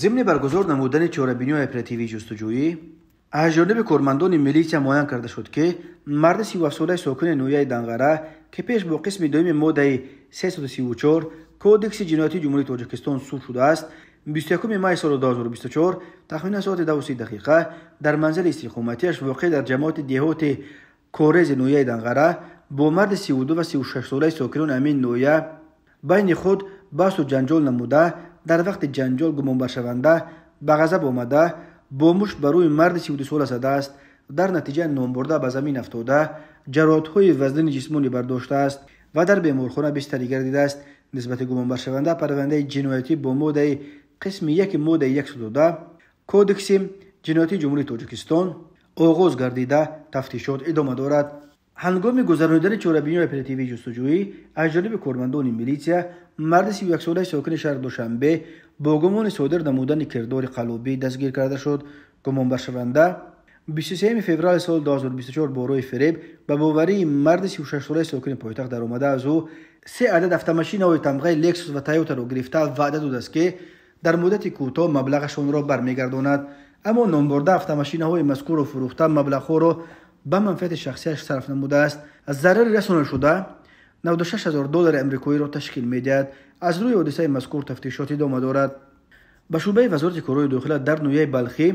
Зимни баргузор намудани чорабиниҳои оперативии ҷустуҷӯӣ аз ҷониби кормандони милитсия муайян карда шуд, ки марди 37-солаи сокини ноҳияи Данғара, ки пеш бо қисми дуюми моддаи 334 Кодекси ҷиноятии Ҷумҳурии Тоҷикистон суд шудааст, 21 май соли 2024 тахминан соати 2:30 дар манзили истиқоматиаш, воқеъ дар ҷамоати деҳоти Корези ноҳияи Данғара, бо марди 32 ва 36-солаи сокинони ҳамин ноҳия байни худ баҳсу ҷанҷол намуда, дар вақти ҷанҷол гумонбаршаванда ба ғазаб омада, бо мушт ба рӯи марди 32-сола задааст. Дар натиҷа номбурда ба замин афтода, ҷароҳатҳои вазнини ҷисмонӣ бардоштааст ва дар беморхона бистарӣ гардидааст. Нисбати гумонбаршаванда парвандаи ҷиноятӣ бо моддаи қисми 1 моддаи 110 Кодекси ҷиноятии Ҷумҳурии Тоҷикистон оғоз гардида, тафтишот идома дорад. Ҳангоми гузаронидани чорабиниҳои оперативии ҷустуҷӯӣ аз ҷониби кормандони милитсия марди 31-солаи сокини шаҳри Душанбе бо гумони содир намудани кирдори қаллобӣ дастгир карда шуд. Гумонбаршаванда 23 феврали соли 2024 бо роҳи фиреб ба боварии марди 36-солаи сокини пойтахт даромада, аз ӯ се адад автомашинаҳои тамғаи Лексус ва Тойотаро гирифта, ваъда додааст, ки дар муддати кӯтоҳ маблағашонро бармегардонад. Аммо номбурда автомашинаҳои мазкурро фурӯхта, маблағҳоро ба манфиати шахсияш сарф намудааст. Зарари расонашуда 96 000 доллари амрикоиро ташкил медиҳад. Аз рӯи ҳодисаи мазкур тафтишот идома дорад. Ба шӯъбаи Вазорати корҳои дохила дар ноҳияи Балхӣ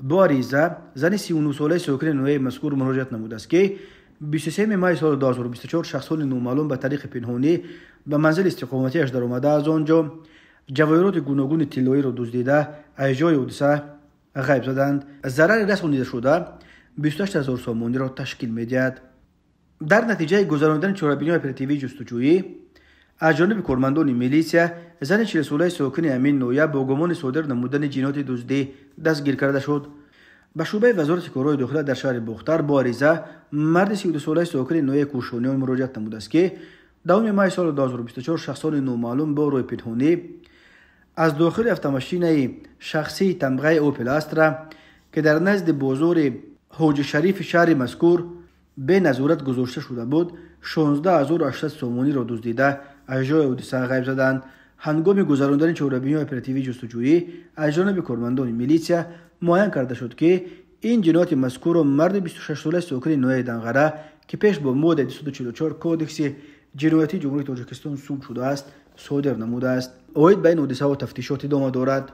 бо ариза зани 39-солаи сокини ноҳияи мазкур муроҷиат намудааст, ки 23 май соли 2024 шахсони номаълум ба тариқи пинҳонӣ ба манзили истиқоматиаш даромада, аз он ҷо ҷавоҳироти гуногуни тиллоиро дуздида, аз ҷои ҳодиса ғайб заданд. Зарари расонидашуда 28 000 сомониро ташкил медиҳад. Дар натиҷаи гузаронидани чорабиниҳои оперативии ҷустуҷӯӣ аз ҷониби кормандони милитсия зани 40-солаи сокини ҳамин ноҳия бо гумони содир намудани ҷинояти дуздӣ дастгир карда шуд. Ба шӯъбаи Вазорати корҳои дохила дар шаҳри Бохтар бо ариза марди 32-солаи сокини ноҳияи Кӯшониён муроҷиат намудааст, ки 10 май соли 2024 шахсони номаълум бо роҳи пинҳонӣ аз дохили автомашинаи шахсии тамғаи Опел Астра, ки дар назди бозори Ҳоҷи Шарифи шаҳри мазкур беназорат гузошта шуда буд, 16 800 сомониро дуздида, аз ҷои ҳодиса ғайб заданд. Ҳангоми гузарондани чорабиниҳои оперативии ҷустуҷӯӣ аз ҷониби кормандони милитсия муайян карда шуд, ки ин ҷинояти мазкурро марди 26-солаи сокини ноҳияи Данғара, ки пеш бо моддаи 244 Кодекси ҷиноятии Ҷумҳурии Тоҷикистон суд шудааст, содир намудааст. Оид ба ин ҳодисаҳо тафтишот идома дорад.